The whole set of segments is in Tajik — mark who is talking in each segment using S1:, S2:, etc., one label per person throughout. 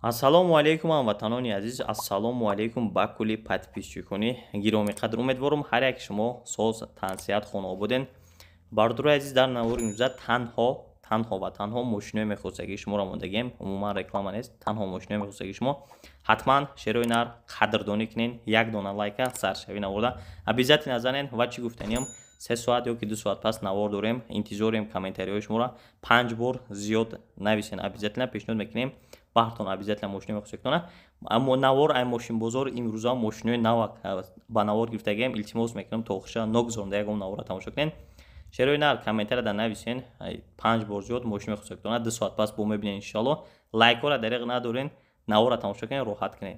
S1: Ассалому алайкум, ҳамватанони азиз, ассалому алайкум ба кулли подписчикони гиромиқадр. Умедворам ҳар як шумо соз, тансиҳат, хонаободен. Бародарои азиз, дар навори имрӯза танҳо ва танҳо мошинои мехостагии шуморо мондагием. Умуман реклама нест, танҳо мошинои мехостагии шумо. Ҳатман шерои нар қадрдонӣ кунен, як дона лайка саршавӣ наворда обязательно занен. Ва чӣ гуфтаниям, 3 соат ё ки 2 соат пас навор дорем, интизорем комментариҳои шуморо 5 бор зиёд нависен, обязательно пешниҳод мекунем. Баҳртон обязательно мошинои мехостагитона. Аммо навор ай мошинбозор имрӯза мошинои нав ба навор гирифтагием. Илтимос мекунам, то охирша ногузаронда ягон наворро тамошо кунен. Шерои нар комментария дар нависен, 5 бор зиёд мошинои мехостагитона. 2 соат пас бо мебинен иншоалло. Лайкҳоро дареғ надорен, наворро тамошо кунен, роҳат кунен.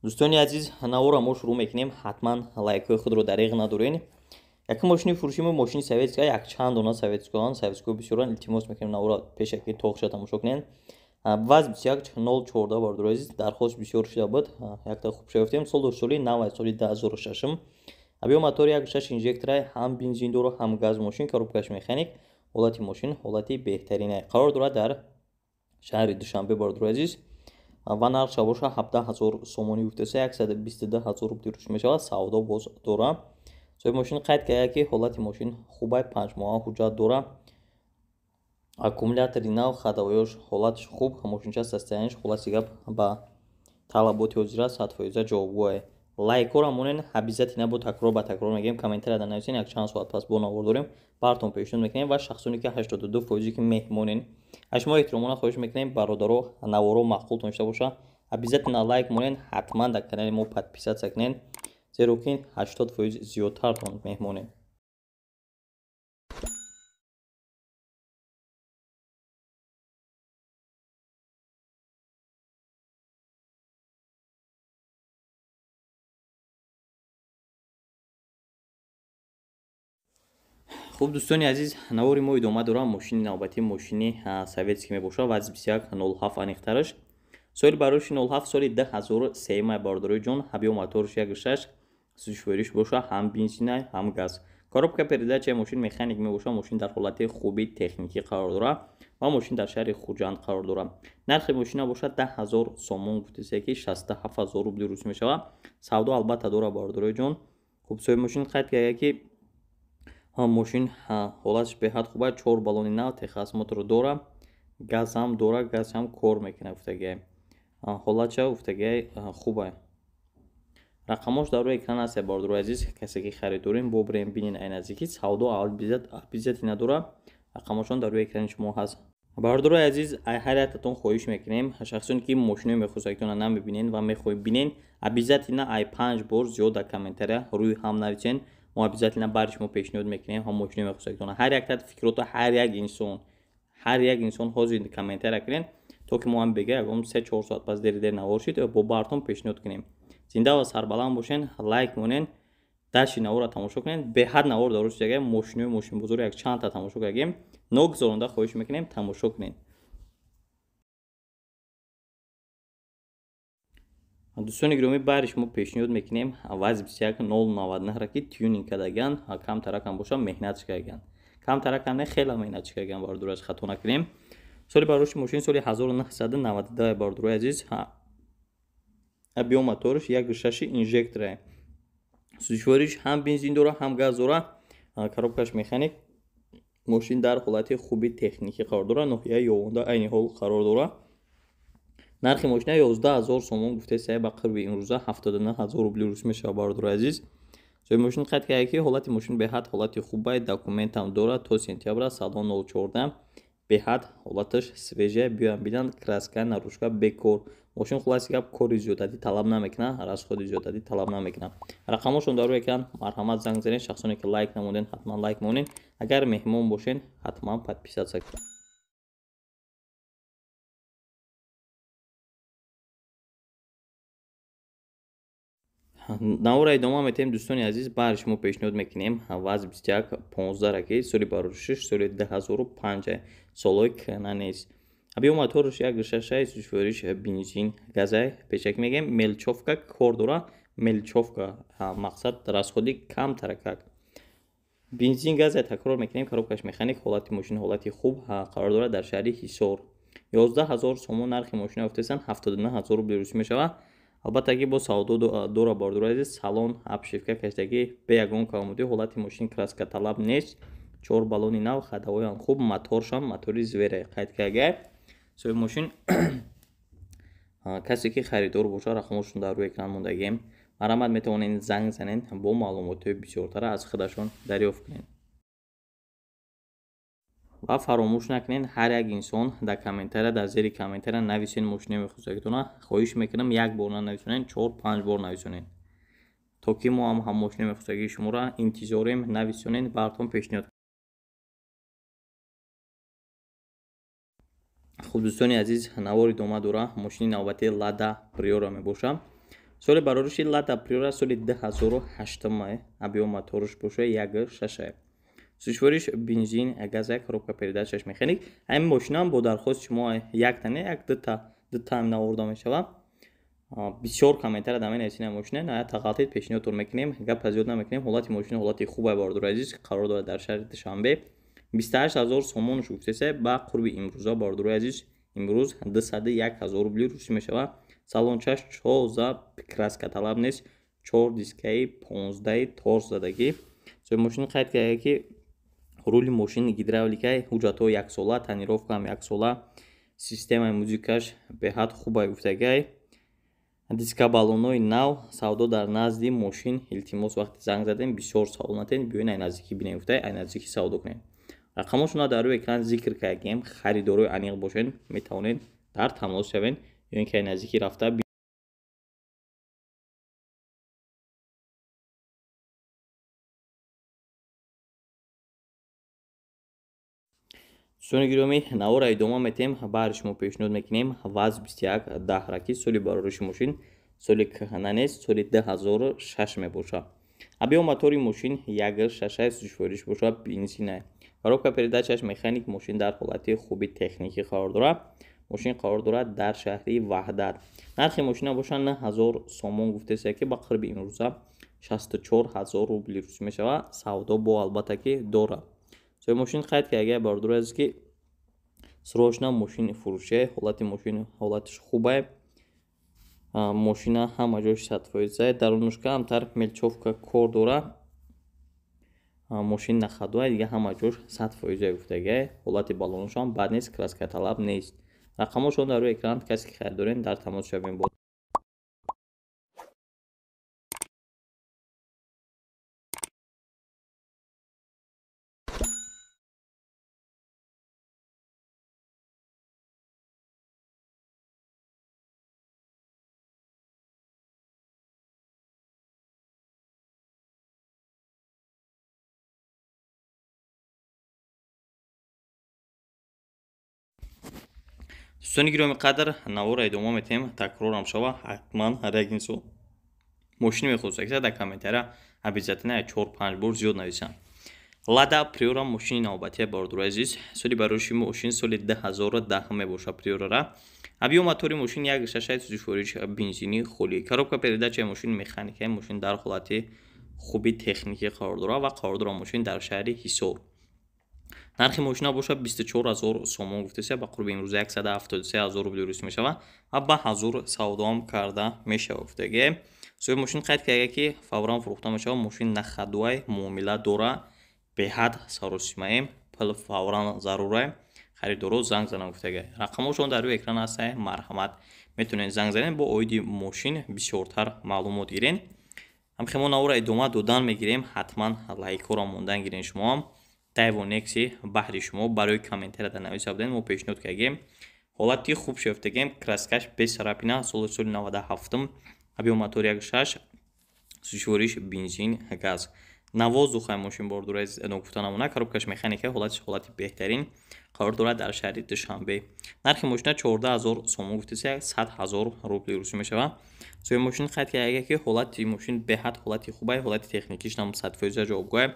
S1: Дӯстони азиз, наворро мо шурӯъ мекунем. Ҳатман лайкҳои худро дареғ надорен. Якум мошини фурӯши мо мошини советска, якчанд дона советскоан, советско бисёран. Илтимос мекунем, наворро пешакӣ то охирша тамошо кунен. ВАЗ 21 014, бародарои азиз, дархост бисёр шуда буд, якта хуб шаёфтем. Сол соли нав, соли 2006. Объём мотори 1.6 инжектора, ҳам бензин дора, ҳам газ мошин, коробкаш механик. Ҳолати мошин ҳолати беҳтарина. Қарор дорад дар шаҳри Душанбе, бародарои азиз. Ва нархша боша 17 000 сомонӣ гуфтеса, 122 000 рубли рӯш мешавад. Савдо боз дора. Соҳиби мошин қайд карда, ки ҳолати мошин хубай, 5 моҳа ҳуҷҷат дора, аккумулятори нав, ходовоёш ҳолатш хуб, мошинча состояниш хулоси гап ба талаботи ҳозира 100% ҷавобгӯае. Лайкҳоро монен обязательно, бо такрор ба такрор мегӯем, комментария дар нависен. Як чанд соат пас бо навор дорем, бартон пешниҳод мекунем. Ва шахсоне ки 82 фоизе ки меҳмонен, аз шумо эҳтиромона хоҳиш мекунем, бародаро, наворо маъқултон шуда боша, обязательно лайк монен, ҳатман дар канали мо подписаться кунен, зеро ки 80% зиёдтартон меҳмонем. Хуб, дӯстони азиз, навори мо идома дорад. Мошини навбатӣ мошини советский мебошад, ВАЗ 21 07, аниқтараш соли бароши 07, соли 2003, бародарои ҷон. Объём моторш 1.6, сӯзишвориш боша ҳам бензина, ҳам газ, коробка передачаи мошин механик мебошад. Мошин дар ҳолати хуби техникӣ қарор дорад ва мошин дар шаҳри Хуҷанд қарор дорад. Нархи мошина бошад 10 000 сомон гуфтесе, ки 67 000 рубли рус мешавад. Савдо албатта дорад, бародарои ҷон. Хуб, соҳиби мошин қайд карда, ки мошин ҳолаташ беҳад хуб аст, чор баллони нав, техосмотр дора, газам дора, газ ҳам кор мекунад гуфтагиай. Ҳолатша гуфтагиай хуб аст. Рақамош дар рӯи экран аст, бародарои азиз. Касе ки харидорем, бобирем, бинен ай наздикӣ. Савдо обязательно дора. Рақамошон дар рӯи экрани шумо ҳаст. Бародарои азиз, ай ҳар яктатон хоҳиш мекунем, шахсоне ки мошинои мехостагитонро намебинен ва мехоҳед бинен, обязательно ай 5 бор зиёд дар комментария рӯи ҳам нависен. Мо обязательно бари шумо пешниҳод мекунем ҳам мошинои мехостагитонро. Ҳар якта фикрото ҳар як инсон ҳозир комментария кунен, то ки мо ҳам бега ягон 3-4 соат пас дери дер навор шид, бо бартон пешниҳод кунем. Зинда ва сарбаланд бошен, лайк монен, дашти наворро тамошо кунен. Беҳад навор дар рӯзи яга мошинои мошинбозор як чандта тамошо кардем, ногузаронда хоҳиш мекунем, тамошо кунен. Дӯстони гиромӣ, баъди шумо пешниҳод мекунем ВАЗ 21 099, ки тюнинг кардаган, камтаракам боша меҳнатш кардаган, камтаракам не, хеле меҳнатш кардаган, бародарои, хато накунем. Соли бароши мошин соли 1992, бародарои азиз. Объём моторш 1.6 инжектора, сӯзишвориш ҳам бензин дора, ҳам газ дора, коробкаш механик. Мошин дар ҳолати хуби техникӣ қарор дорад, ноҳияи Ёвонда айни ҳол қарор дорад. Нархи мошина 11 000 сомон гуфтесай, ба қурби имрӯза 79 000 рубли рус мешавад, бародарои азиз. Соҳиби мошин қайд карда, ки ҳолати мошин беҳад ҳолати хубай, документам дорад то сентябра, салон 014, беҳад ҳолаташ свежая, биёям бинанд, краска, наружка бекор. Мошин хулоси гап кори зиёдатӣ талаб намекунад, расходи зиёдатӣ талаб намекунад. Рақамошон дар рӯи экран, марҳамат, занг занед. Шахсоне ки лайк намуден, ҳатман лайк монед. Агар меҳмон бошед, ҳатман подписаться. Навора идома метаҳем, дӯстони азиз. Баъди шумо пешниҳод мекунем ВАЗ 21 15, ки соли барошиш соли 2005, солҳои кӯҳна нест. Объём моторш 1.6, сӯзишвориш бензин, газай. Пешак мегӯем, мелочёвка кор дора. Мелочёвка мақсад расходи камтаракак. Бензин газ такрор мекунем, коробкаш механик, ҳолати мошин ҳолати хуб, қарор дорад дар шаҳри Ҳисор. 11000 сомон нархи мошина гуфтасан, 79000 рубли русӣ мешавад. Албатта ки бо савдо дора бордора азиз, салон обшивка каштагӣ, бе ягон камбудӣ, ҳолати мошин краска талаб нест. 4 баллони нав, ходовоям хуб, моторшам мотори звере қайд карда. Соҳиби мошин касе ки харидор бошад, рақамошон дар рӯи экран мондагием. Марҳамат, метавонед занг занед, бо маълумотҳои бисёртара аз худашон дарёфт кунед. Ва фаромӯш накунед, ҳар як инсон дар комментария, дар зери комментария нависен мошинаи мехостагитона. Хоҳиш мекунам, як бор нанависонед, 4-5 бор нависонед, то ки мо ҳам ҳам мошинаи мехостагии шуморо интизорем. Нависонед, баъдтон пешниҳод. Хуб, дӯстони азиз, навор идома дора. Мошини навбатии Лада Приора мебошад. Соли барориши Лада Приора соли 2008, объём моторш боша 1.6. Сӯзишвориш бензин, газ, коробка передачаш механик. Ҳамин мошинаам бо дархости шумо як тане, як дута наворда мешавад. Бисёр комментария дар менависед мошина, на тағалтид пешниҳодтон мекунем, гап зиёд намекунем. Ҳолати мошина ҳолати хуб бародари азиз, қарор дорад дар шаҳри Душанбе. 28000 сомон гуфтесе, ба қурби имрӯза бародари азиз, имрӯз 201000 рубли русӣ мешавад. Салончаш тоза, краска талаб нест, 4 дискаи 15 торс задагӣ. Соҳиби мошин қайд карда ки рули мошин гидравликай, ҳуҷҷатҳо яксола, тонировкаам яксола, системаи музикаш беҳад хубай гуфтагай. Диска баллонҳои нав, савдо дар назди мошин. Илтимос, вақте занг задем, бисёр савол натен, биёен ай наздикӣ бинем гуфтай, ай наздикӣ савдо кунем. Рақамошонро дар рӯи экран зикр кардем, харидорои аниқ бошед, метавонед дар тамос шавед ё ин ки ай наздикӣ рафта. Дӯстони гиромӣ, наворро идома метем. Баҳри шумо пешниҳод мекунем ВАЗ 2110, ки соли барориши мошин соли кӯҳна нест, соли 2006 мебошад. Объём мотори мошин 1.6, сӯзишвориш бошад бензина. Коробка передачаш механик, мошин дар ҳолати хуби техникӣ қарор дорад. Мошин қарор дорад дар шаҳри Ваҳдат. Нархи мошина бошад 9000 сомон гуфтеса, ки ба қурби имрӯза 64000 рубли русӣ мешавад. Савдо бо албатта ки дорад. Соҳиби мошин қайд карда, бародари азиз, ки срочно мошини фурӯше, ҳолати мошин ҳолатиш хубае. Мошина ҳама ҷош 100%. Дарунушка камтар мелочёвка кор дорад. Мошин на ходу, дига ҳама ҷош 100% гуфтагай. Ҳолати баллоношам бад нест, краска талаб нест. Рақамошон дар рӯи экран, касе ки харидорен, дар тамос шавем. Дӯстони гиромӣ қадр, наворро идома метем. Такрорам шава, ҳатман ҳар як инсон мошини мехостагиса дар комментария обязательно 4-5 бор зиёд нависанд. Лада Приора мошини навбатия, бародари азиз. Соли барориши мошин соли 2010 мебошад Приорара. Объём мотори мошин 1.6, сӯзишвориш бензини холӣ. Коробка передачаи мошин механикаи, мошин дар ҳолати хуби техникӣ қарор дорад ва қарор дорад мошин дар шаҳри Ҳисор. Нархи мошина бошад 24000 сомон гуфтеса, ба қурби имрӯза 173000 рубли русӣ мешавад ва ба ҳазур савдоам карда мешавад гуфтагӣ. Соҳиби мошин қайд карда ки фавран фурӯхта мешавад, мошин на ходу, муомила дора, беҳад саросимаем, пул фавран зарурае. Харидоро занг занам гуфтагӣ. Рақамошон дар рӯи экран ҳастае, марҳамат, метавонед занг занед, бо оиди мошин бисёртар маълумот гирен. Ҳамхе мо наворро идома додан мегирем, ҳатман лайкҳоро мондан гирен шумоам. Дайво Некси баҳри шумо барои комментария дар нависа будем, мо пешниҳод кардем. Ҳолати хуб шефтагем, краскаш без царапина, соли 97, объём мотор 1.6, сӯзишвориш бензин, газ. На воздухай мошин бордора ногуфта намона, коробкаш механика, ҳолатиш ҳолати беҳтарин, қарор дорад дар шаҳри Душанбе. Нархи мошина 14000 сомон гуфтеса, 100000 рубли русӣ мешавад. Соҳиби мошин қайд карда ки ҳолати мошин беҳад ҳолати хубай, ҳолати техникиш нам 100% ҷавобгӯя.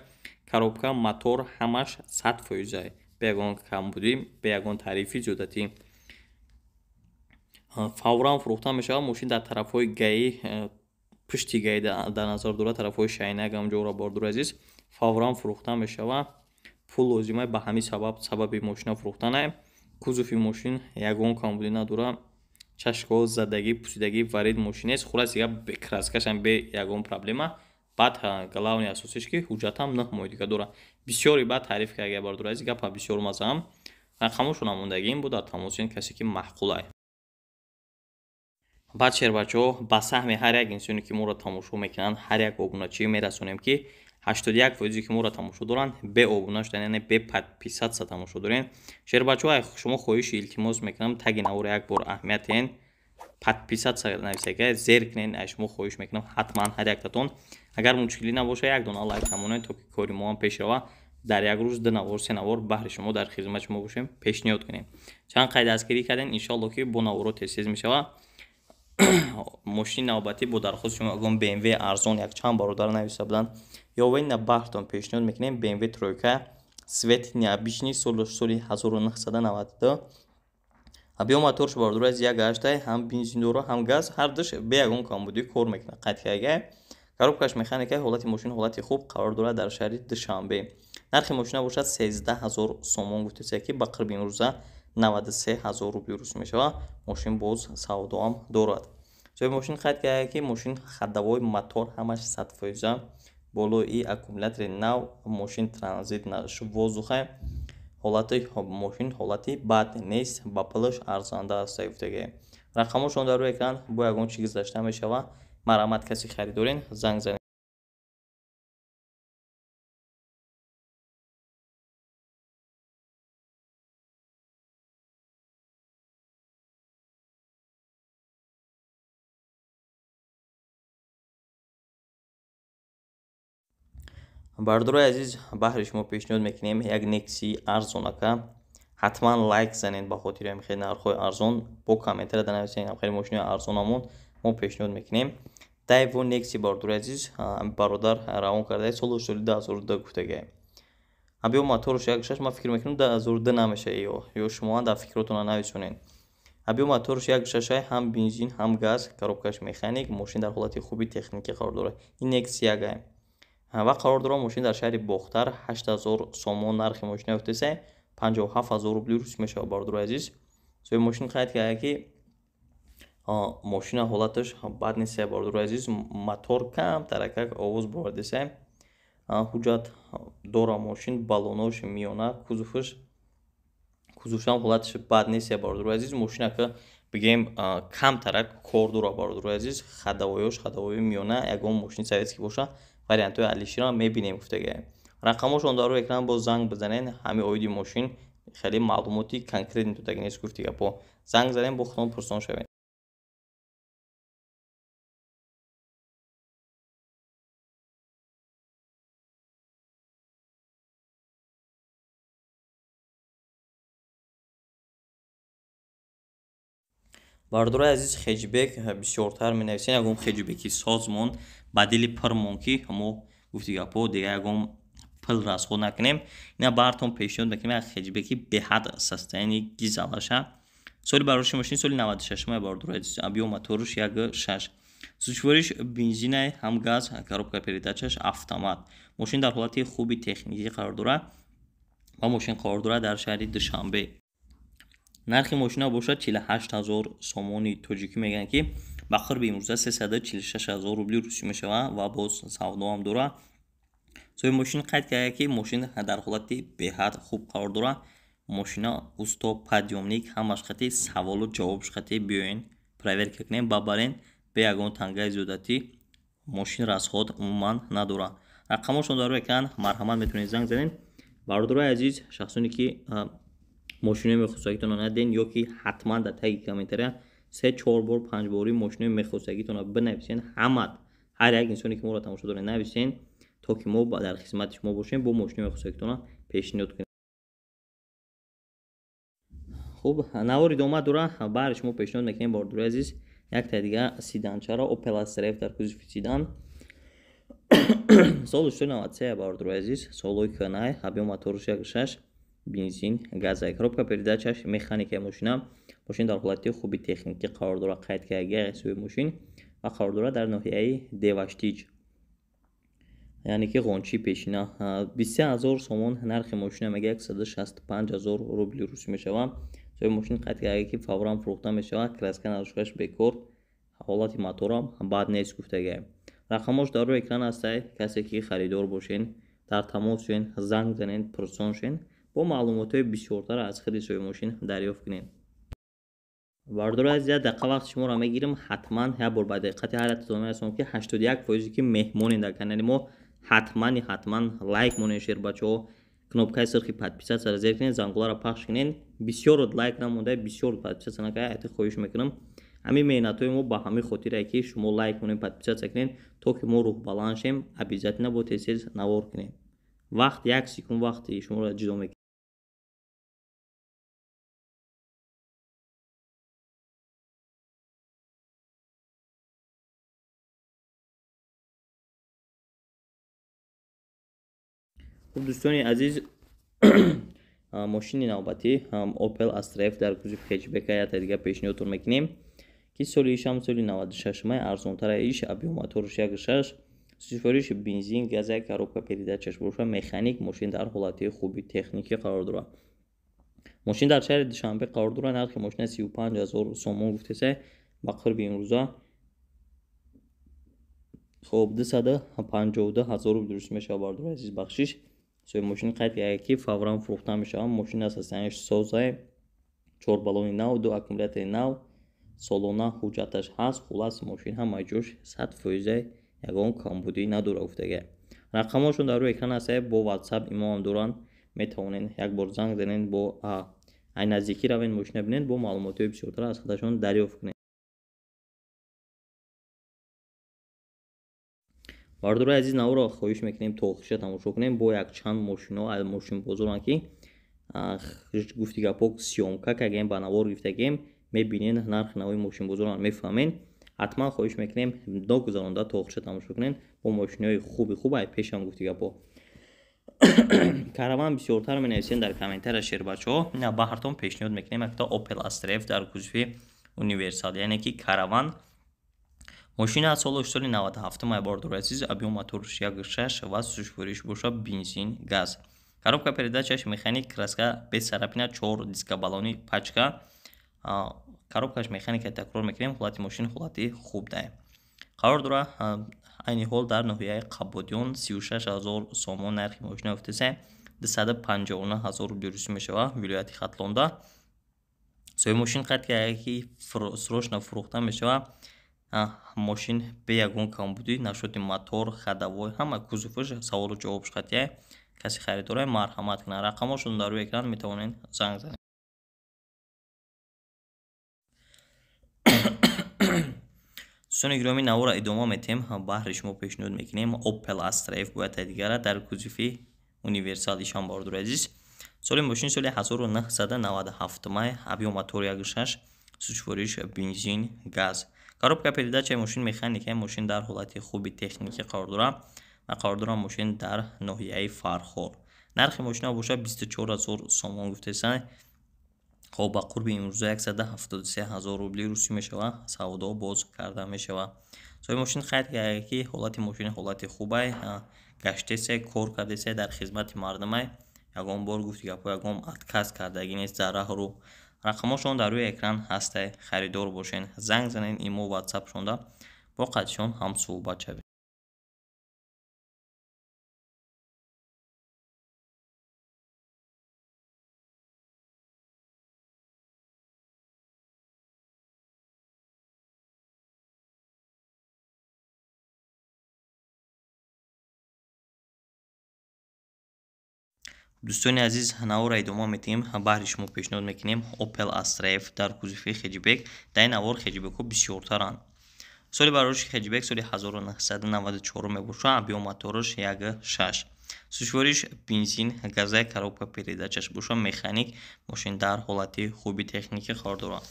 S1: Коробка, мотор ҳамаш 100%, бе ягон камбудӣ, бе ягон тарифи зиёдатӣ. Фавран фурӯхта мешавад. Мошин дар тарафҳои гаи, пушти гаи дар назар дорад, тарафҳои Шайнак ҳамҷоро, бордори азиз. Фавран фурӯхта мешавад. Пул лозима, ба ҳамин сабаб сабаби мошина фурӯхтанае. Кузови мошин ягон камбудӣ надорад. Чашкаҳо задагӣ, пусидагӣ, варид мошин нест. Хулас дига краскашам бе ягон проблема. Баъд главный асосиш ки ҳуҷҷатам 9 моҳи дига дорад. Бисёре баъд таъриф карда, бародари азиз, гапа бисёр мазаам. Рақамошон мондагиим буд, дар тамосин касе ки маъқулай. Баъд шербачаҳо, ба саҳми ҳар як инсоне ки моро тамошо мекунанд, ҳар як обуначӣ мерасонем, ки 81% ки моро тамошо доранд, бе обуна шудан, яъне бе подписаться тамошо дорем. Шербачаҳо, шумо хоҳиши илтимос мекунам, таги навора як бор аҳамият диҳен, подписаться нависага зер кунен. Аз шумо хоҳиш мекунам, ҳатман ҳар яктатон, агар мушкилӣ набоша, як дона лайк намонед, то ки кори мо ҳам пеш рава. Дар як рӯз ду навор, се навор баҳри шумо дар хизмати шумо бошем, пешниҳод кунем. Чанд қайд дастгирӣ кардем, иншоалло ки бо наворо тез-тез мешавад. Мошини навбатӣ бо дархости шумо ягон BMW арзон якчанд бародар нависта буданд. Ёвена баҳртон пешниҳод мекунем BMW тройка, цвет необычный, соли 1992. Объём моторш, бародари азиз, як ҳаштай, ҳам бензин дора, ҳам газ, ҳар душ бе ягон камбудӣ кор мекунад. Қайд карда, коробкаш механика, ҳолати мошин ҳолати хуб қарор дорад дар шаҳри Душанбе. Нархи мошина бошад 13 000 сомон гуфтеса, ки ба қурби имрӯза 93 000 рубли рус мешавад. Мошин боз савдоам дорад. Соҳиби мошин қайд карда, ки мошин ходовой, мотор ҳамаш 100%, болои аккумулятори нав, мошин транзит воздуха, ҳолати мошин ҳолати бад нест, ба пулаш арзанда аст, гуфтагӣ. Рақамошон дар рӯи экран, бо ягон чӣ гузашта мешавад. Марҳамат, касе харидорен, занг занед. Бародарои азиз, баҳри шумо пешниҳод мекунем як Нексии арзонака. Ҳатман лайк занед ба хотири ҳамин хеле нархҳои арзон, бо комментария данависед, хеле мошинои арзонамон мо пешниҳод мекунем. Дайво Некси, бародарои азиз, бародар равон карда, соли соли 2002 гуфтагиам. Объём моторш як шаш, ман фикр мекунам, 2002 намеша, ё шумо дар фикротона нависонед. Объём моторш як шашай, ҳам бензин, ҳам газ, коробкаш механик, мошин дар ҳолати хуби техникӣ қарор дорад. Ин Некси ягай ва қарор дорад мошин дар шаҳри Бохтар. 8000 сомон нархи мошина гуфтеса, 57 000 рубли рус мешавад, бародарои азиз. Соҳиби мошин қайд карда, ки мошина ҳолаташ бад нест, бародарои азиз, мотор кам таракак овоз бовардеса, ҳуҷҷат дора мошин, балонош миёна, кузовшам ҳолаташ бад нест, бародарои азиз. Мошина ка бигем камтарак кор дора, бародарои азиз, ходовойош ходовои миёна, ягон мошини советский боша, вариантҳои алиширо мебинем, гуфтагиам. Рақамошон дар рӯи экран, боз занг бизанед. Ҳамин оиди мошин хеле маълумоти конкретный додаги нест, гуфти гапо. Занг занем, бо худтон пурсон шавед. Бародарои азиз, хеҷбек бисёртар менависем. Ягон хеҷбеки созмон ба дили пирмон, ки мо, гуфти гапо, дига ягон пул расход накунем. Ина баҳртон пешниҳод мекунем як хеҷбеки беҳад состояние гизалаша. Соли бароши мошин соли 96, бародарои азиз, объём моторш як шаш, сӯзишвориш бензинай, ҳам газ, коробка передачаш автомат. Мошин дар ҳолати хуби техникӣ қарор дорад ва мошин қарор дорад дар шаҳри Душанбе. Нархи мошина бошад 48 000 сомони тоҷикӣ мегӯянд, ки ба қурби имрӯза 346 000 рубли русӣ мешавад ва боз савдоам дорад. Соҳиби мошин қайд карда, ки мошин дар ҳолати беҳад хуб қарор дорад. Мошина усто подъёмник ҳамаш хати, саволу ҷавобш хати, биёен проверка кунем, бабарен, бе ягон тангаи зиёдатӣ, мошин расход умуман надорад. Рақамошон дар рӯи экран, марҳамат, метавонед занг занед. Бародарои азиз, шахсоне ки мошинои мехостагитонро надиден, ё ки ҳатман дар таги комментария се, чор бор, панҷ бори мошинои мехостагитонро бинависен. Ҳамат ҳар як инсоне ки моро тамошо доред, нависен, то ки мо дар хизмати шумо бошем, бо мошинои мехостагитонро пешниҳод кунем. Хуб, навор идома дора. Баҳри шумо пешниҳод мекунем, бародарои азиз, якта дига седанчаро, Opel Astra F дар кузови седан, соли 93, бародарои азиз, солҳои кӯҳнай. Объём моторш як шаш, бензин, газай, коробка передачаш механикаи. Мошин дар ҳолати хуби техникӣ қарор дорад, қайд кардаги соҳиби мошин, ва қарор дорад дар ноҳияи Деваштич. Яъне ки ғончии пешина. 23 000 сомон нархи мошина мега, 165 000 рубли русӣ мешавад. Соҳиби мошин қайд карда, ки фавран фурӯхта мешавад, краска надошташ бекор, ҳолати моторам бад нест гуфтагай. Рақамош дар рӯи экран ҳастай. Касе ки харидор бошен, дар тамос шен, занг занед, пурсон шен, бо маълумотҳои бисёртар аз худи соҳиби мошин дарёфт кунед. Бардори азиз, як дақиқа вақти шуморо мегирам. Ҳатман як бор ба диққати ҳар яктатон мерасонам, ки 81 фоизе ки меҳмонед дар канали мо, ҳатмани ҳатман лайк монед, шербачаҳо, кнопкаи сирхи подписаться ро зер кунед, зангуларо пахш кунед. Бисёр лайк намонда, бисёр подписаться накарда. Айти хоҳиш мекунам, ҳамин меҳнатҳои мо ба ҳамин хотире, ки шумо лайк монед, подписаться кунед, то ки мо рӯҳбаланд шем, обязательно бо тез-тез навор кунем. Вақт, як секунд вақти шуморо ҷудо мекунем. Хуб, дӯстони азиз, мошини навбатӣ Opel Astra F дар кузови хэтчбека якта дига пешниҳодтон мекунем, ки соли ишам соли 96-май, арзонтара иш, объём моторш 1,6, сифориш бензин, газа, коробка передача ш боша механик. Мошин дар ҳолати хуби техникӣ қарор дорад. Мошин дар шаҳри Душанбе қарор дорад. Нархи мошина 35 000 сомон гуфтеса, ба қурби имрӯза хоб 252 000 рубл дуруст мешавад. Бардори азиз, бахшиш, соҳиби мошин қайд карда, ки фавран фурӯхта мешавад. Мошин аст состояние ш созае, чор баллони нав, ду аккумулятори нав, солона ҳуҷҷаташ ҳаст. Хулас, мошин ҳамаи ҷош 100 фоиза, ягон камбудӣ надорад гуфтага. Рақамҳошон дар рӯи экран ҳастае, бо Ватсап, имоам доранд. Метавонед як бор занг занед, бо ай наздикӣ равед, мошина бинед, бо маълумотҳои бисёртар аз худашон дарёфт кунед. Бардори азиз, наворо хоҳиш мекунем, то охириша тамошо кунем. Бо якчанд мошино аз мошинбозоранд, ки гуфти гапҳо съёмка кардем, ба навор гирифтагем, мебинед, нархи нави мошинбозоранд мефаҳмед. Ҳатман хоҳиш мекунем, ногузаронда то охириша тамошо кунед. Бо мошинои хуби хуб ай пешам, гуфти гапҳо, караван бисёртар менависем дар комментария, шербачаҳо. Ба ҳартон пешниҳод мекунем якта Opel Astra F дар кузови универсал, яъне ки караван. Мошина аз соли 97 ай, бардори азиз, объём моторш 1,6 ва сӯзишвориш боша бензин, газ, коробка передача ш механик, краска без царапина, чор диска баллони пачка, коробка ш механика. Такрор мекунем, ҳолати мошин ҳолати хуб даем. Қарор дора айни ҳол дар ноҳияи Қабодиён. 36 000 сомон нархи мошина гуфтесе, 259 000 рубли русӣ мешавад, вилояти Хатлонда. Соҳиби мошин қайд карда, ки срочно фурӯхта мешавад. Мошин бе ягон камбудӣ нашуди мотор, ходовой, ҳама кузоваш, саволу ҷавобш қатъия. Касе харидорае, марҳамат кунад. Рақамҳошон дар рӯи экран, метавонед занг занед. Дӯстони гиромӣ, навора идома метиҳем. Баҳри шумо пешниҳод мекунем Opel Astra F бояд дигара дар кузови универсал ишам. Бардори азиз, соли мошин соли 1997 май, объём мотор 1,6, сӯзишвориш бензин, газ, коробка передача и мошин механика. Мошин дар ҳолати хуби техникӣ қарор дорад ва қарор дорад мошин дар ноҳияи Фархор. Нархи мошина бошад 24 000 сомон гуфтесан. Хоб, ба қурби имрӯза 173 000 рубли русӣ мешавад, савдо боз карда мешавад. Соҳиби мошин қайд карда, ки ҳолати мошин ҳолати хубай, гаштесе, кор кардесе, дар хизмати мардумай, ягон бор, гуфти гапҳо, ягон отказ кардагӣ нест дар раҳру. Рақамҳошон дар рӯи экран ҳастай. Харидор бошен, занг занед, имо, ватсапшонда бо қатишон ҳамсӯҳбат шавед. Дӯстони азиз, навора идома медиҳем. Баҳри шумо пешниҳод мекунем Opel Astra F дар кузови хэтчбек. Дар ин навор хэтчбекҳо бисёртаранд. Соли барориши хэтчбек соли 1994 мебошад, объём мотораш 1,6, сӯзишвориш бензин, газа, коробка передача ш боша механик. Мошин дар ҳолати хуби техникӣ қарор дорад.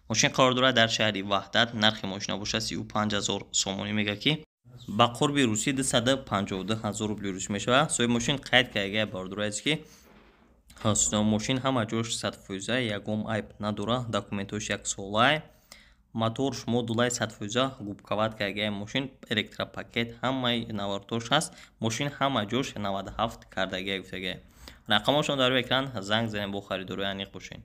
S1: Мошин қарор дорад дар шаҳри Ваҳдат. Нархи мошина бошад 35 000 сомонӣ мега, ки ба қурби русӣ 252 000 рубли русӣ мешавад. Соҳиби мошин қайд карда, бардори азиз, ки мошин ҳама ҷош 100 фоиза, ягон айб надорад, документҳош яксолае. Моторш модулай 100% губковат кардагиай мошин, электропакет ҳамаи навортош ҳаст. Мошин ҳама ҷош 97 кардагиай гуфтагиай. Рақамошон дар рӯи экран, занг занем, бо харидорои аниқ бошед.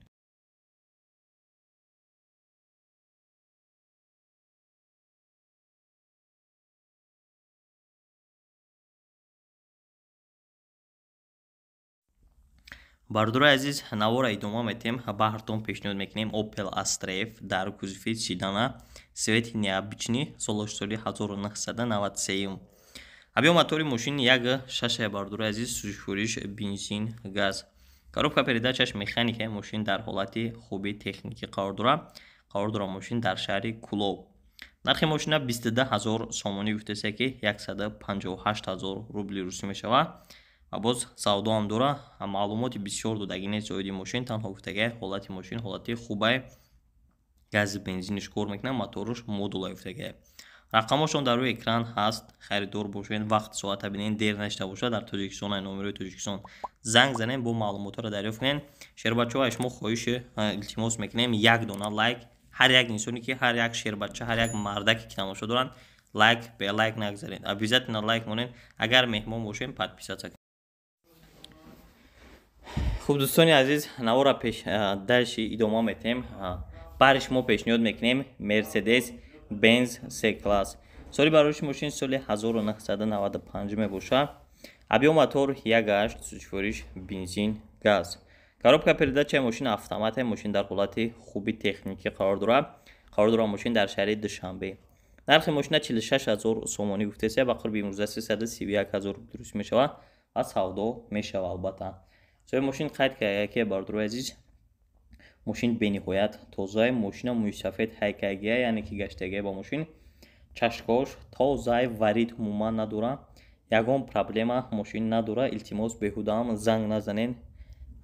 S1: Бародарои азиз, навора идома метем. Баҳртон пешниҳод мекунем Opel Astra F дар кузови седана, цвети необычный, солаш соли 1993. Объём мотори мошин 1,6, бародарои азиз, сӯзишвориш бензин, газ. Коробка передачаш механика. Мошин дар ҳолати хуби техникӣ қарор дорад. Қарор дорад мошин дар шаҳри Кӯлоб. Нархи мошина 22 ҳазор сомонӣ гуфтасе, ки 158 ҳазор рубли русӣ мешавад ва боз савдоам дора. Маълумоти бисёр додагӣ нест оиди мошин, танҳо гуфтагиай, ҳолати мошин ҳолати хубай, гази бензиниш кор мекунад, моторуш модулай гуфтагиай. Рақамошон дар рӯи экран ҳаст, харидор бошед, вақт соата бинед, дер нашта бошад, дар Тоҷикистон, ай номерои Тоҷикистон занг занед, бо маълумотҳоро дарёфт кунед. Шербачаҳо, аз шумо хоҳиши илтимос мекунем, як дона лайк. Ҳар як инсоне ки, ҳар як шербача, ҳар як мардаке ки тамошо доранд, лайк бе лайк нагзаред, обязательно лайк монед. Агар меҳмон бошем, подписаться. Хуб, дӯстони азиз, навора пеш дальше идома метем. Бари шумо пешниҳод мекунем Мерседес Бенз С класс. Соли бароиши мошин соли 1995 мебошад. Объём мотор 1,8, сӯзишвориш бензин, газ. Коробка передачаи мошин автомата. Мошин дар ҳолати хуби техникӣ қарор дорад. Қарор дорад мошин дар шаҳри Душанбе. Нархи мошина 46 ҳазор сомонӣ гуфтеся, ба қурби имрӯза 331 ҳазор дуруст мешавад ва савдо мешавад албатта. Соҳиби мошин қайд карда ки, бародарои азиз, мошин бениҳоят тозае, мошина мӯйсафед ҳайкагия, яъне ки гаштагия ба мошин, чашкош тозае, варид умуман надора, ягон проблема мошин надора. Илтимос, беҳудаам занг назанен,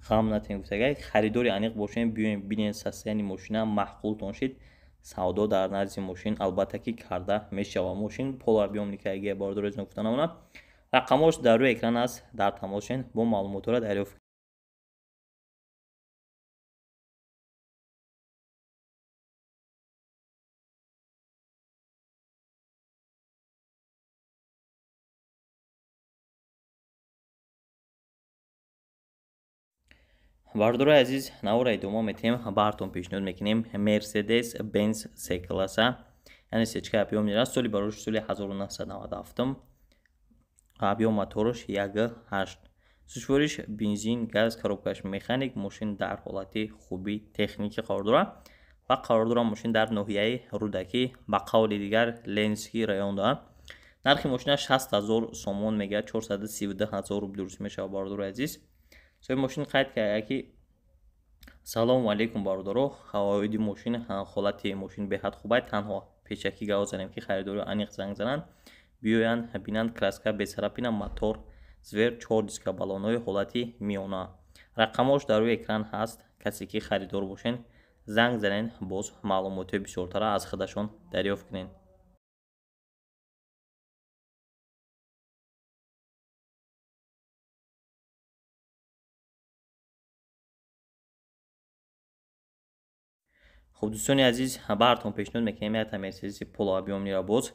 S1: ғам натен гуфтагай. Харидори аниқ бошем, биёем, бинен состояние мошина, маъқултон шид, савдо дар назди мошин албатта ки карда мешавад. Мошин полуобъёмный кагия, бародарои азиз, гуфта намонам. Рақамош дар рӯи экран аст, дар тамос шен, бо маълумотҳоро дарёфт. Бародарои азиз, навора идома метиҳем. Баҳртон пешниҳод мекунем Мерседес Бенз С класса, яъне сечка объёмный аст. Соли барош соли 1997, объём мотораш 1,8, сӯзишвориш бензин, газ, коробкаш механик. Мошин дар ҳолати хуби техникӣ қарор дорад ва қарор дорад мошин дар ноҳияи Рӯдакӣ, ба қавли дигар Ленинский район дорад. Нархи мошина 60 ҳазор сомон мегӯяд, 432 ҳазор рубл дуруст мешавад, бародарои азиз. Соҳиби мошин қайд карда ки: «Салому алейкум, бародаро, оиди мошин, ҳолати мошин беҳад хубай, танҳо пешакӣ гап занем, ки харидори аниқ занг зананд, биёянд, бинанд, краска без царапина, мотор звер, чор диска, баллонҳои ҳолати миёна». Рақамош дар рӯи экран ҳаст, касе ки харидор бошед, занг занед, боз маълумотҳои бисёртара аз худашон дарёфт кунед. Хуб, дӯстони азиз, баҳртон пешниҳод мекунем якта Мерседеси полуобъёмныйро боз,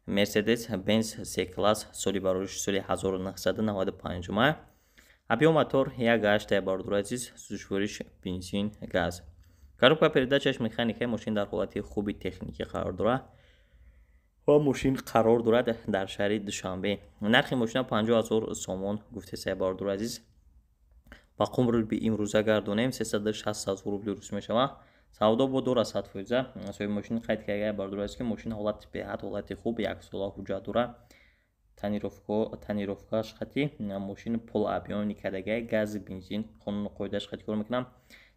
S1: Мерседес Бенз С класс, соли бароиш соли 1995, объём мотор 1,8, бародари азиз, сӯзишвориш бензин, газ, коробка передачаш механика. Мошин дар ҳолати хуби техникӣ қарор дорад ва мошин қарор дорад дар шаҳри Душанбе. Нархи мошина 50 ҳазор сомон гуфтесай, бародари азиз, ба қурби имрӯза гардонем, 360 ҳазор рубли рус мешавад. Савдо бо дора 100%. Соҳиби мошин қайд карда, бародари азиз, ки мошин ҳолати беҳад ҳолати хуб, яксола ҳуҷҷат дорад, тонировкаш хати, мошин полуобъёмный кардагиай, гази бензин қонуну қоидааш хати кор мекунам,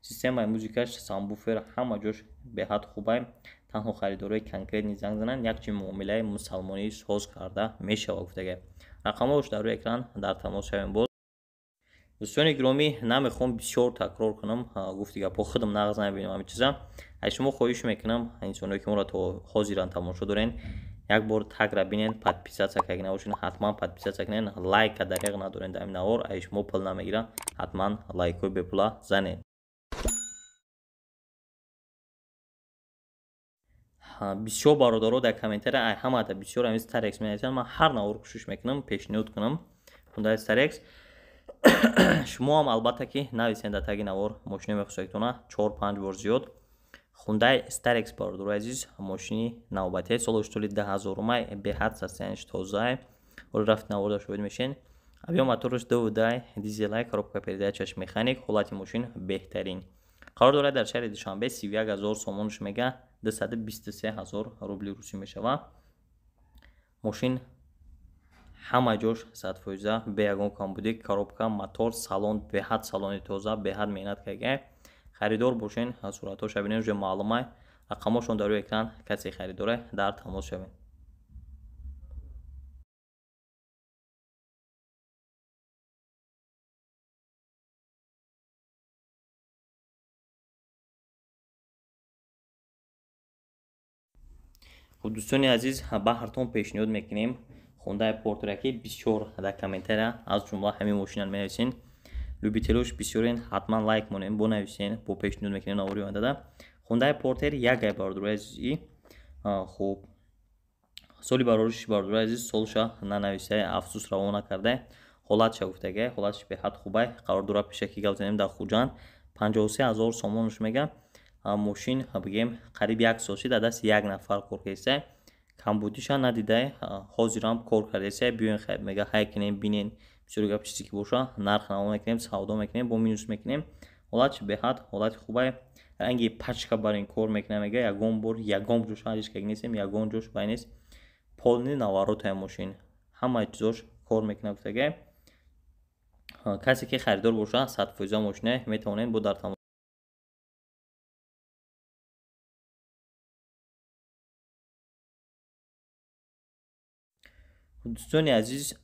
S1: системаи музикаш, сабвуфер, ҳама ҷош беҳад хубай, танҳо харидорои конкретный занг зананд, якчи муомилаи мусалмонӣ соз карда мешавад гуфтагиай. Рақамҳош дар рӯи экран, дар тамос шавем. Боз, дӯстони гиромӣ, намехоҳам бисёр такрор кунам, гуфти гапҳо худам нағз намебинам ҳамин чиза. Аз шумо хоҳиш мекунам, инсоное ки моро то ҳозиран тамошо дорен, як бор тагра бинен, подписаться карда набошед, ҳатман подписаться кунен, лайка дареғ надорен. Дар ин навор аз шумо пул намегирам, ҳатман лайкҳои бепула занед. Бисёр бародаро дар комментария ай ҳамада бисёр ҳамин Starex менависанд. Ман ҳар навор кӯшиш мекунам пешниҳод кунам Hyundai Starex. Шумо ҳам албатта ки нависен дар таги навор мошино мехостагитона 4-5 бор зиёд. Hyundai Starex бародарои азиз, мошини навбатӣ, соли 2000 беҳад состояниш тоза. Ҳоло рафт наворда шоҳид мешен. Объем мотораш 2.2 дизелай, коробка передачаш механик, ҳолати мошин беҳтарин. Қарор дорад дар шаҳри Душанбе, 31000 сомонш мега, 223 000 рубли русӣ мешава. Мошин ҳама ҷош 100%, бе ягон камбудӣ, коробка, мотор, салон беҳад салони тоза, беҳад меҳнат карда. Харидор бошен, суратҳоша бинед, уже маълумай. Рақамошон дар рӯи экран, касе харидоре дар тамос шавед. Хуб, дӯстони азиз, ба ҳартон пешниҳод мекунем Hyundai Porter, ки бисёр дар комментария аз ҷумла ҳамин мошинан менависен. Любителош бисёрен, ҳатман лайк монем, бонависен, бо пешниҳод мекунем навори ояндада. Hyundai Porter як гай, бародарои азизи. Хуб, соли барориши, бародарои азиз, солша нанависай, афсӯс, равон накарда. Ҳолатша гуфтагай, ҳолатш беҳад хубай. Қарор дорад, пешаки гап занем, дар Хуҷанд, 53 000 сомонш мега. Мошин бигем қариб як сол шид дар дасти як нафар кор кардеса, камбудиша надидай, ҳозирам кор кардеса. Биёен, хай мега, ҳай кинем, бинен. Бисёри гап чизе ки боша, нарх наво мекунем, савдо мекунем, бо минус мекунем. Ҳолатш беҳад ҳолати хубай, ранги пачка бар ин кор мекунам мега, ягон бор ягон ҷош ҳаришкак нестем, ягон ҷош вай нест, полный наворотая мошин, ҳамаи чизош кор мекунад гуфтагай. Касе ки харидор боша, 100% мошина метавонед бо дар тамос. Дӯстони азиз,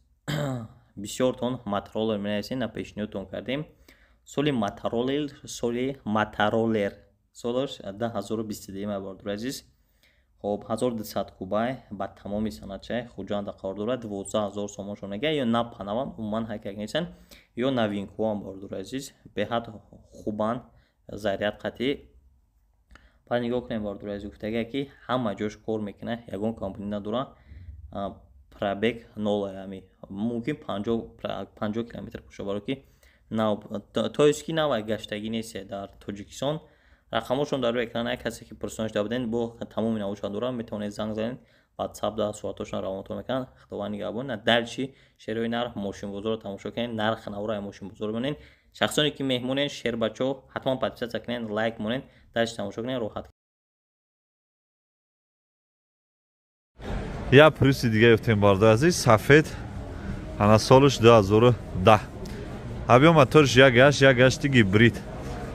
S1: бисёртон мотороллер менависед, на пешниҳодтон кардем. Соли мотороллер, соли мотороллер солаш 2022, бародари азиз. Хоб, 1200 кубай, ба тамоми санадчай, Хуҷанда қарор дорад, 12 000 сомоншон мега. Ё на панаван, умуман ҳайкак нестанд, ё новинкоам, бародари азиз, беҳад хубанд, заряд қатъӣ. Баъд нигоҳ кунем, бародари азиз, гуфтагае ки ҳама ҷош кор мекунад, ягон компания надорад, пробег нола, ами мумкин 50 километр боша, баро ки то есть ки навай гаштагӣ нест дар Тоҷикистон. Рақамошон дар рӯи экран, касе ки пурсонаш дабуден, бо тамоми навошон дорам, метавонед занг занед, ватсап да суратошон равонатон мекунанд. Худованд нигаҳбон. Дальше шерои нарх мошинбозорро тамошо кунед, нарх навора мошинбозор бинед. Шахсоне ки меҳмонен, шербачо, ҳатман подписаться кунед, лайк монед, дальше тамошо кунед, роҳат.
S2: Я плюси дига ёфтем, бародари азиз, сафед. Ана, солаш 2010, объем моторш 1,8, 1,8 гибрид,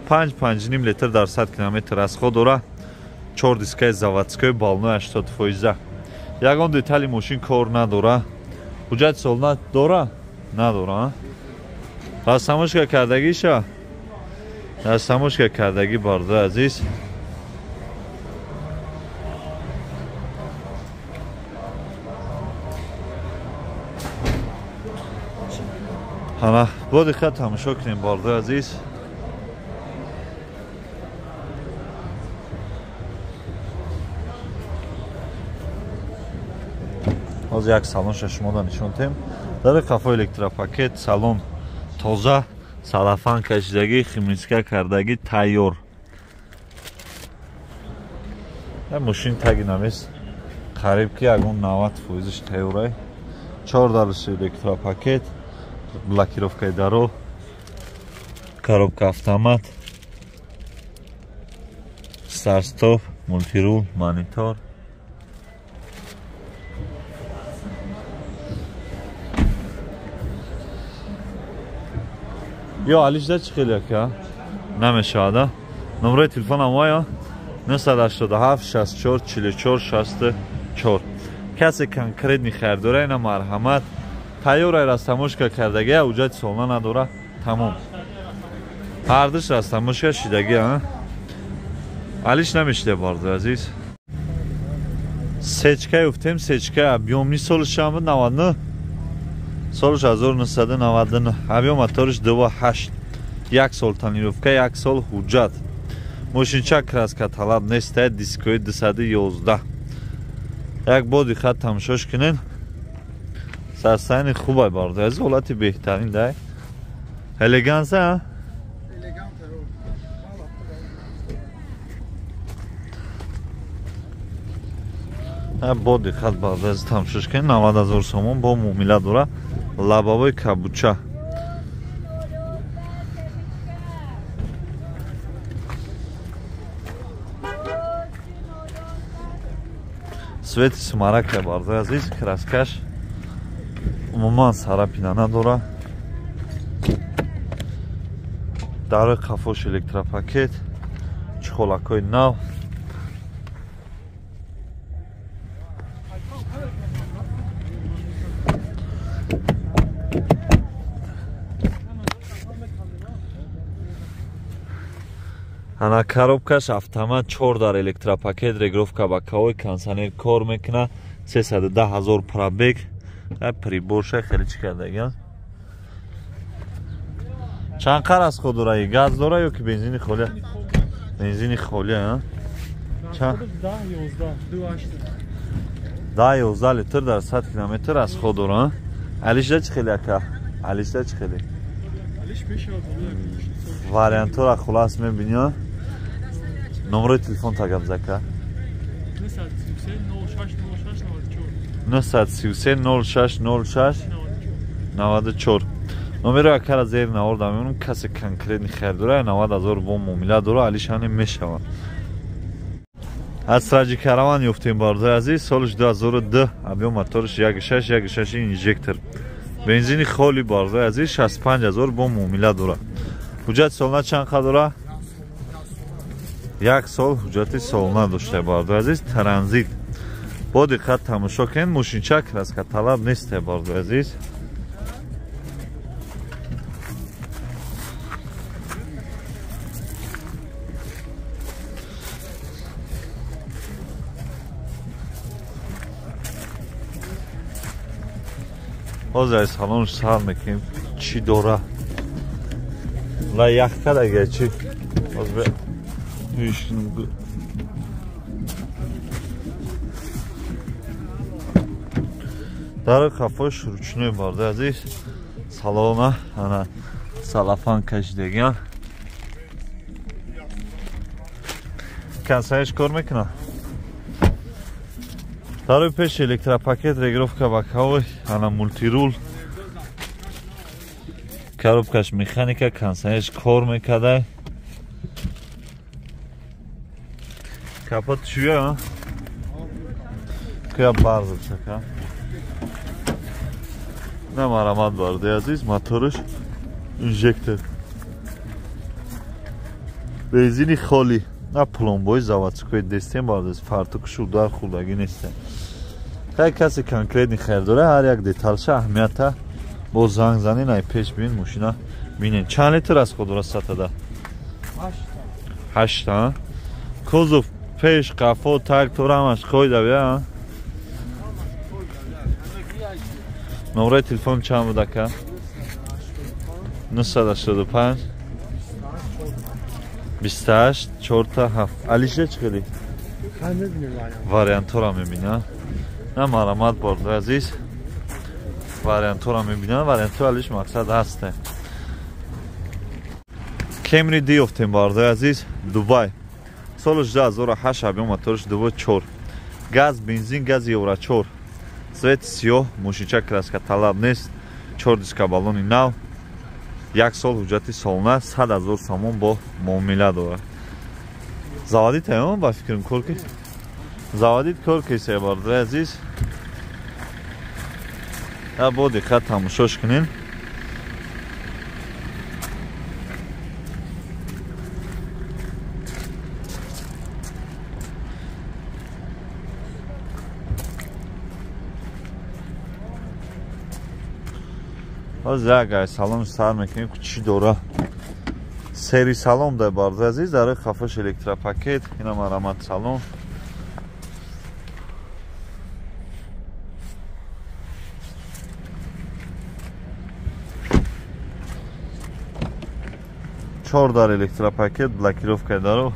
S2: 5, 5,5 литр дар 100 километр расход дора, чор дискаи заводской, баллони 80%, ягон детали мошин кор надора. Ҳуҷҷати солна дора, надора, растамошка кардагиша, растамошка кардагӣ, бародари азиз. Ҳама бо диққат тамошо кунем, бародари азиз. Ҳозир як салонша шумода нишон тем. Дар қафо электропакет, салон тоза, салафан кашидагӣ, химчистка кардагӣ, тайёр. Мошин таги навес, қариб ки ягон 90 фоизиш тайёрай. Чор дарси электропакет, блокировкаи даро, коробка автомат, старт-стоп, мультирул, монитор. Ё алишда чӣ хеле ака намешавада. Номерои телефонам оя 987 64 44 64. Касе конкретный харидора, ина, марҳамат, тайёра, растамошка кардагия, ҳуҷҷати солна надора, тамом, ҳардуш растамошка шидагия, алиш намешида, бародари азиз. Сечка ёфтем, сечка объёмни, солишам 99, солиш 1999, объем моториш 2,8, як сол тонировка, як сол ҳуҷҷат. Мошинча краска талаб неста, дискои 211. Як бо диққат тамошош кунед. Сарсайни хубай бародар азиз, ҳолати беҳтарин дай. Элеганса? Бо диққат бародар азиз тамошош кунед. 90 000 сомон бо муомила дора. Лабовой кабуча. Свети смарагд бародар азиз, краскаш умуман сарапина надора. Дарои қафош электропакет, чхолакҳои нав. Ана коробкаш автомат 4 дар электропакет, регировка боковой, кондиционер кор мекуна, 310 000 пробег. Приборша хеле чӣ кардагиан. Чанд қар аз худ дора? Газ дора ё ки бензини холия? Бензини холия, а? 10-11 литр дар 100 километр аз худ дора. Алишда чӣ хеле ака? Алишда чӣ хеле? Вариантора хулас мебинӣ. Номерои телефон та гап зака. 933 06 06 94. Номеро акара зер наварда мемонам. Касе конкретни хайр дора, 90 000 бо муомила дора, алишане мешавад. Аз Сраҷи Караван ёфтем бародари азиз, солиш 2002, объем моториш 1.6, 1.6 инжектор. Бензини холи бародари азиз, 65 000 бо муомила дора. Ҳуҷҷати солона чанд қад дора? Як сол ҳуҷҷати солона дошта бародари азиз. Транзит. Бо диққат тамошо кунед, мошинча краска талаб нест бародари азиз. Ҳозир аз салонш сар мекунем чӣ дора. Ла ях кардага чӣ? Ҳозир дар қафош ручной бародари азиз. Салона ана салафан кашидагиан. Консайш кор мекунад. Дарои пеш электропакет, регировка боковой, ана мултирул. Коробкаш механика, консайш кор мекарда. Капот чуя? Кия барза чака. На марамат бародари азиз, моторш инжектор. Бензини холи. На пломбои заводской дестем бародари, фартук шудар хурдагӣ нест. Хай касе конкретни хайр дора, ҳар як деталша аҳамията бо занг занен, ай пеш бибин мошина бинен. Чанд литр аз худ дора сатада? 8 та. Кузов пеш, қафо, трактор ҳамаш қойда бия. Номраи телефон чанд буд ака? 985 28 47. Алиша чӣ хеле? Вариантҳоро мебинам. На марамат бародари азиз. Вариантҳоро мебинам. Вариантҳои алиш мақсад ҳаст. Кемри ди ёфтем бародари азиз, Дубай. Соли 2008, объем моториш 2.4. Газ, бензин, газ Евро 4. Цвет сиёҳ, мошинча краска талаб нест. 4 диска баллони нав. Як сол ҳуҷҷати солона, 100 000 сомон бо муомила дорад. Заводит ҳам ба фикрам кор ки. Заводит кор кисе бародари азиз. Бо диққат тамошош кунем. Ҳозир як салон сар мекунем ки чӣ дора. Сери салон дар бародари азиз, дарои қафош электропакет, инам аромат салон. Чор дар электропакет, блокировка даро,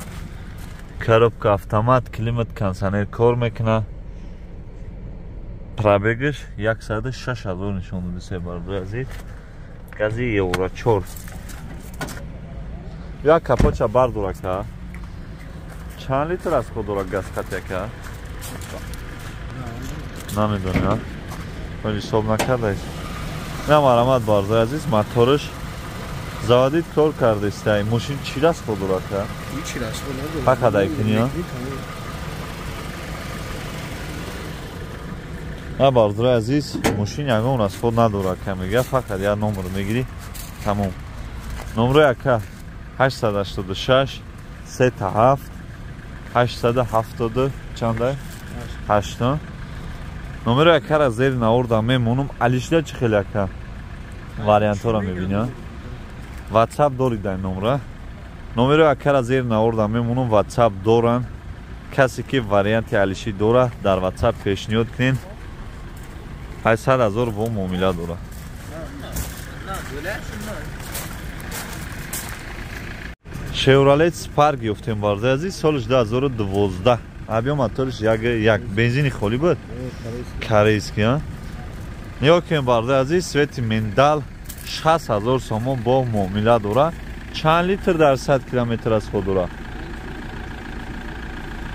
S2: коробка автомат, климат, кондиционер кор мекунад. Пробегаш 106 000 нишон дода бародари азиз. Гази Евро 4. Як капоча бардора ка. Чанд литр аз худ дора газ хат яка? Намедонам. Вале ҳисоб накардаед. На марамат бародари азиз, мотораш заводит кор кардааст. Мошин чӣ раст худ дора ка?
S3: Ҳеҷ раст худ надорад.
S2: Фақат айкиниё? На бародари азиз, мошин ягон аз худ надорад ка мега, фақат як номер мегирӣ, тамом. Номери ака 886 37 870 чанда? 8. Номери акара зери наворда мемонам. Алишда чӣ хеле ака? Вариантҳоро мебинӣ? WhatsApp дорид дар номера? Номери акара зери наворда мемонам, WhatsApp доранд. Касе ки варианти алишӣ дора, дар WhatsApp пешниҳод кунед. 800 000 бо муомила дора. Chevrolet Spark ёфтем бародари азиз, солиш 2012. Объем моториш 1.1, бензини холӣ буд? Корейский, а? Нигоҳ кунем бародари азиз, свети миндал 60 000 сомон бо муомила дора. Чанд литр дар 100 километр аз худ дора?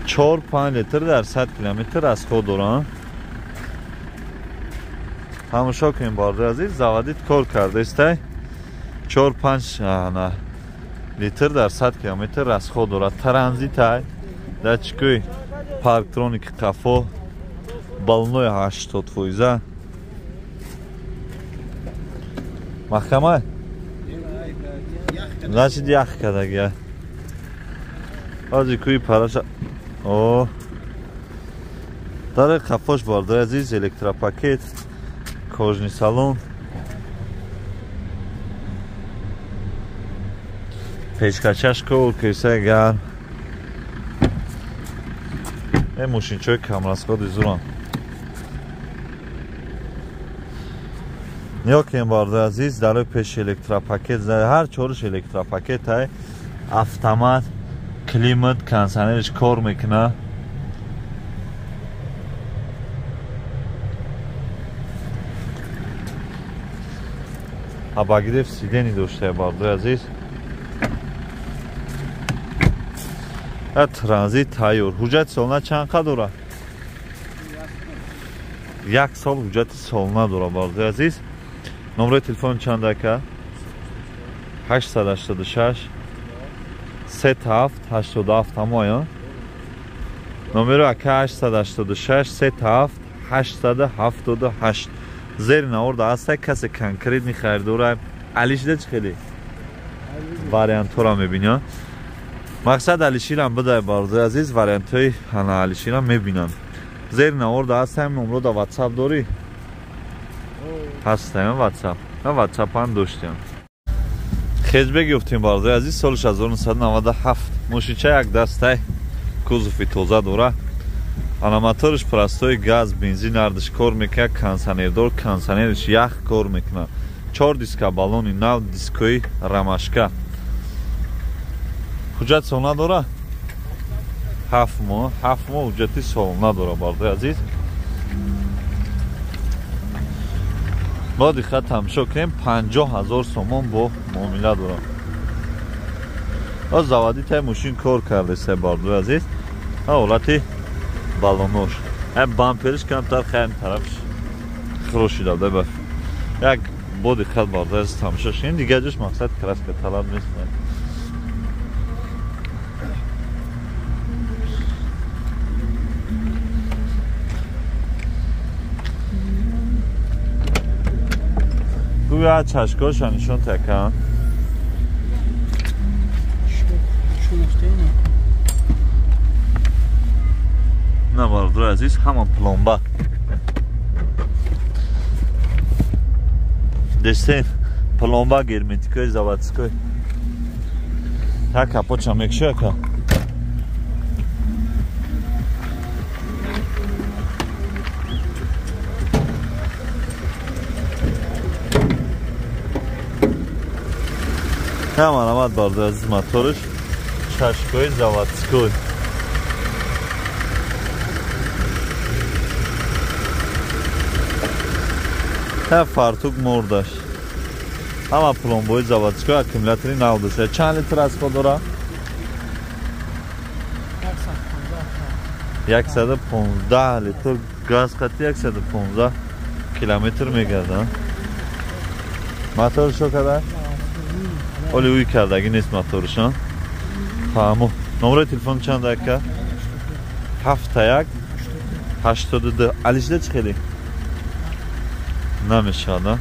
S2: 4-5 литр дар 100 километр аз худ дора. Тамошо кунем бародари азиз, заводит кор кардааст. 4-5 литр дар 100 километр расход дорад. Транзит ай, датчикои парктроники қафо, баллонои 80%. Маҳкама? Значит ях кардагия. Ҳозир кӯи параша. О. Дар қафош бародари азиз электропакет, кожный салон. Печкачаш кор киса гарм. Ин мошинчаҳои камрасходи зуранд. Нигоҳ кунем бародари азиз, дарои пеши электропакет, ҳар чориш электропакет ай, автомат, климат, кондиционериш кор мекунад. Обогрев сидений доштае бародари азиз. Транзит тайёр. Ҳуҷҷати солона чанд қа дорад? Як сол ҳуҷҷати солона дорад бародари азиз. Номери телефон чанд ака? 886 37 87 ҳамоя. Номери ака 886 37 878. Зери наворда ҳаста, касе конкретни харидора. Алишда чӣ хеле? Вариантҳоро мебинӣ. Мақсад Алиширам бидай бародари азиз, вариантҳои ана Алиширам мебинанд. Зери наворда ҳаста, ҳам номро дар WhatsApp дорӣ? Ҳастаем WhatsApp. На WhatsApp ҳам доштем. Хеҷбек ёфтем бародари азиз, соли 1997. Мошинча як дастай, кузови тоза дора. Ана моториш простой газ, бензин ардиш кор мекунад, кондиционердор, кондиционериш ях кор мекунад. 4 диска баллони нав, дискои рамашка. Ҳуҷҷати солона дора? 7 моҳ, 7 моҳ ҳуҷҷати солона дора бародари азиз. Бо диққат тамошо кунем, 50 000 сомон бо муомила дора. Оз заводи тай мошин кор кардааст бародари азиз. Ҳолати баллонош. Ҳам бампериш камтар хайм тарафш хирошида ба. Як бо диққат бародари азиз тамошо кунем, дигар ҷош мақсад краска талаб нест. Гӯя чашкоша нишон такан. На бародари азиз, ҳама пломба. Дестен пломба герметикои заводской. Так капотша мекши ака. Ҳамарамад бародари азиз, моториш чашкои заводской. Ҳа, фартук мордаш. Ҳама пломбои заводской, аккумулятори нав дошта. Чанд литр расход дора? 115 литр газ қати 115 километр мегардад. Моторшо када? Оли уй кардаги нест моторшо. Фаҳмо. Номраи телефон чанд, ака? 71 82. Алишда чӣ хеле? Намешавад.